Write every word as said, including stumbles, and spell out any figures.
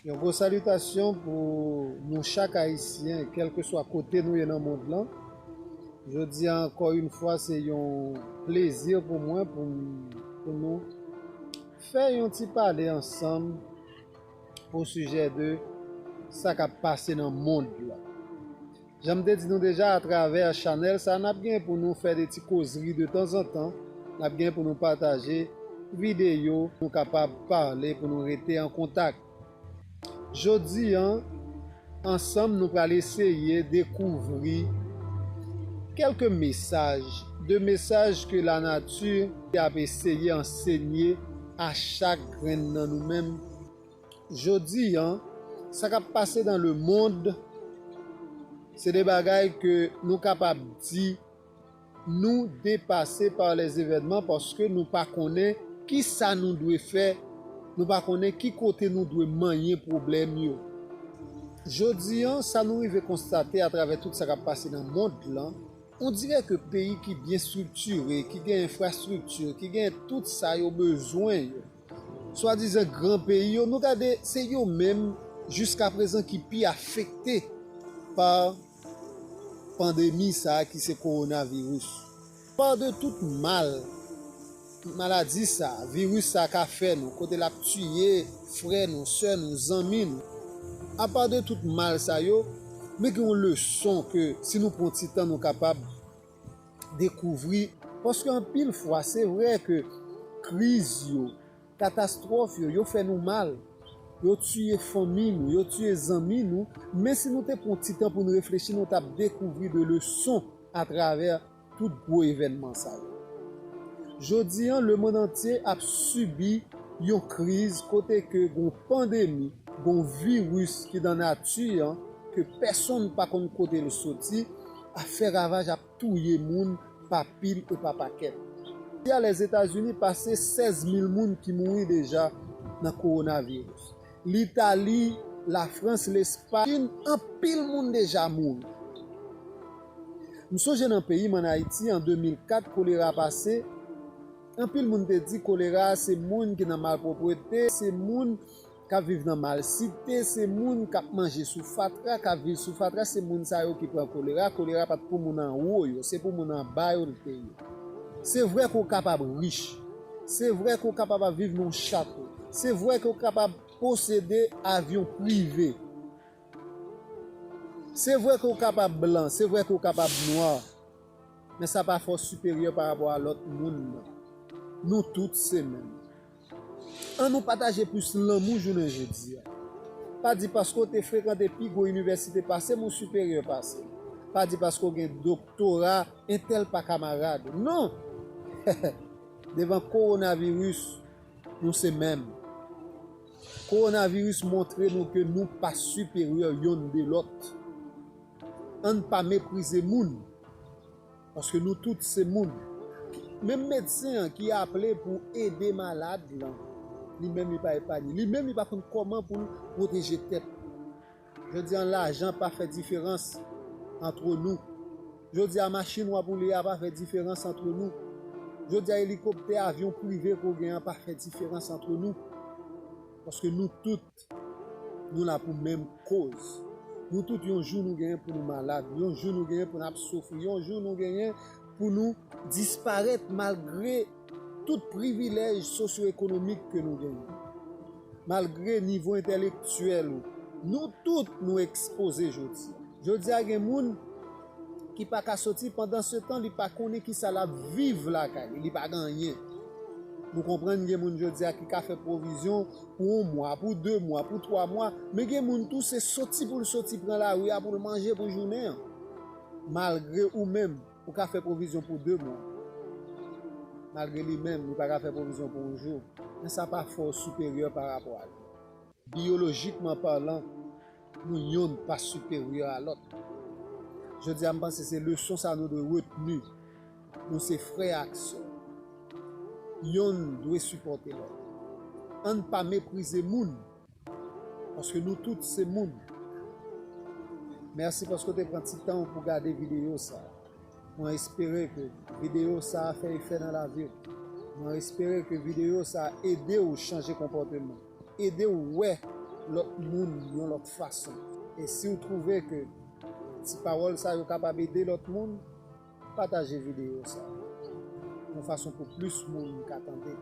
Yon gwo salitasyon pou nou chak Ayisyen, kèlkeswa kote nou ye nan mond lan. Jodi a, ankò yon fwa, se yon plezi pou mwen pou, m- pou nou fè yon ti pale ansanm o sijè de sa k ap pase nan mond lan. Jan m te di nou deja, atravè chanèl sa, n ap gen pou nou fè de ti kozri de tanzantan. N ap gen pou nou pataje videyo, nou kapab pale, pou nou rete an kontak. Jodi a, ansanm, nou pral eseye dekouvri kèlke mesaj, de mesaj ke lanati ap eseye ansenye a chak grenn nan nou menm. Jodi a, sa k ap pase dans le monde, se de bagay ke nou kapab di nou depase pa lèzevènman, paske nou pa konnen ki sa nou dwe fè, nou pa konnen ki kote nou dwe manyen pwoblèm yo. Jodi a, sa nou rive konstate atravè tout sa k ap pase nan mond lan, on dirè ke peyi ki byen estriktire, ki gen enfrastrikti, ki gen tout sa yo bezwen yo, swadizan gran peyi yo, nou gade se yo menm jiskaprezan ki pi afekte pa pandemi sa a ki se kowonaviris. Apa de tout mal maladi sa, viris sa ka fè nou, kote l ap tiye frè nou, sè nou, zanmi nou. Apa de tout mal sa yo, men gen yon leson ke si nou pran ti tan nou kapab dekouvri. Paske anpil fwa, se vre ke kriz yo, katastwòf yo, yo fè nou mal. Yo tiye fanmi nou, yo tiye zanmi nou. Men si nou te pran ti tan pou nou reflechi, nou t ap dekouvri de leson atravè tout gwo evènman sa yo. Jodi a, lemonn antye ap sibi yon kriz kote ke gon pandemi, gon viris ki nan nati an, ke pèsonn pa konn kote l soti, ap fè ravaj, ap touye moun pa pil e pa pakèt. Jodi a, Lèzetazini pase sèz mil moun ki mouri deja nan kowonaviris. Litali, Lafrans, Lespay, Chin, anpil moun deja mouri. M sonje nan peyi m, ann Ayiti, an de mil kat, kolera pase. Anpil moun te di kolera se moun ki nan malpwoprete, se moun k ap viv nan malsite, se moun k ap manje sou fatra, k ap viv sou fatra, se moun sa yo ki pran kolera. Kolera pa t pou moun anwo yo, se pou moun anba yo l te ye. Se vre ke w kapab rich, se vre ke w kapab ap viv nan yon chato, se vre ke w kapab posede avyon prive. Se vre ke w kapab blan, se vre ke w kapab nwa, men sa pa fè w siperyè pa rapò a lòt moun nan. Nou tout se menm. Ann nou pataje plis lanmou jounen jodi a. Pa di paske w te frekante pi gwo inivèsite pase m, ou siperyè pase m. Pa di paske w gen doktora, entèl pa kamarad ou. Non! Devan kowonaviris, nou se menm. Kowonaviris montre nou ke nou pa siperyè yonn de lòt. Ann pa meprize moun, paske nou tout se moun. Menm medsen an ki aple pou ede malad lan, li menm li pa epanye. Li menm li pa konn kòman pou l pwoteje tèt li. Jodi a, lajan pa fè diferans antre nou. Jodi a, machin w ap woule a pa fè diferans antre nou. Jodi a, elikoptè, avyon prive ke w gen an pa fè diferans antre nou. Paske nou tout, nou la pou menm koz. Nou tout, yon jou nou genyen pou nou malad, yon jou nou genyen pou n ap soufri, yon jou nou genyen pou nou disparèt malgre tout privilèj sosyo-ekonomik ke nou genyen. Malgre nivo entèlektyèl ou, nou tout nou ekspoze jodi a. Jodi a gen moun ki pa ka soti, pandan se tan li pa konnen kisa l ap viv lakay li, li pa gen anyen. Nou konprann gen moun jodi a ki ka fè pwovizyon pou yon mwa, pou de mwa, pou twa mwa, men gen moun tou se soti pou l soti pran lari a pou l manje pou jounen an. Malgre ou menm, ou ka fè pwovizyon pou de mwa. Malgre li menm, li pa ka fè pwovizyon pou yon jou. Men sa pa fè w siperyè pa rapò a li. Biyolojikman palan, nou yonn pa siperyè a lòt. Jodi a, m panse se leson sa nou dwe retni. Nou se frè ak sè. Yonn dwe sipòte lòt. Ann pa meprize moun, paske nou tout se moun. Mèsi paske w te pran ti tan w pou gade videyo sa a. Mwen espere ke videyo sa a fè efè nan lavi w. Mwen espere ke videyo sa a ede w chanje konpòteman, ede w wè lòt moun yon lòt fason. E si w twouve ke ti pawòl sa yo kapab ede lòt moun, pataje videyo sa yon fason pou plis moun ka tande.